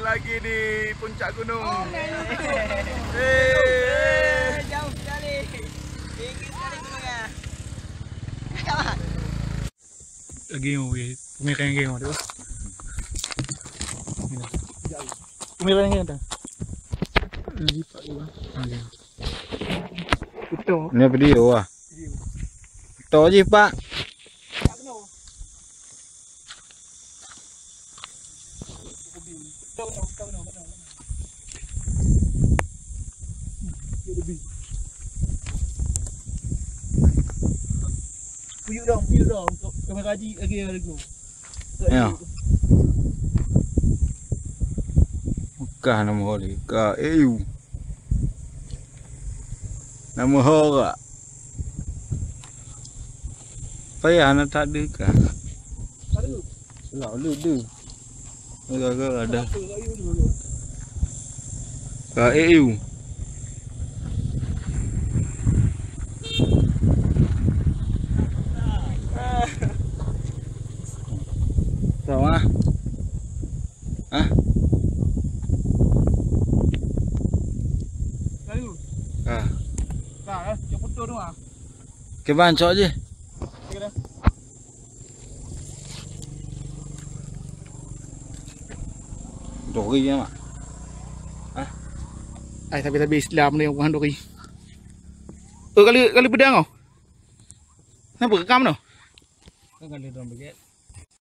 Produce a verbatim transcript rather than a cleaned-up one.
Lagi di puncak gunung. Eh, jauh sekali. Tinggi sekali gunungnya. Lagi, weh. Pemireng lagi, weh. Pemireng lagi, dah. Lagi, Pak, dua. Lagi. Betul. Ini video, wah. Video. Betul je, Pak. Puyuk dong, puyuk dong. Kamera jih lagi, lagi. Ya. Bukan nama dia, K E U. Nama orang. Payah nak tak ada kah? Nak ada. Gara-gara ada. Ka E U. Tahu ah? Hah? Lalu. Ah. Dah, eh, cok foto tu ah. Kiban cok je. Okey dah. Dori ya, Mak. Hah? Ai, tapi-tapi Islam ni bukan dori. Oh, kali, kali pedang oh. Kenapa rekam tu? Kan kali dalam bajet.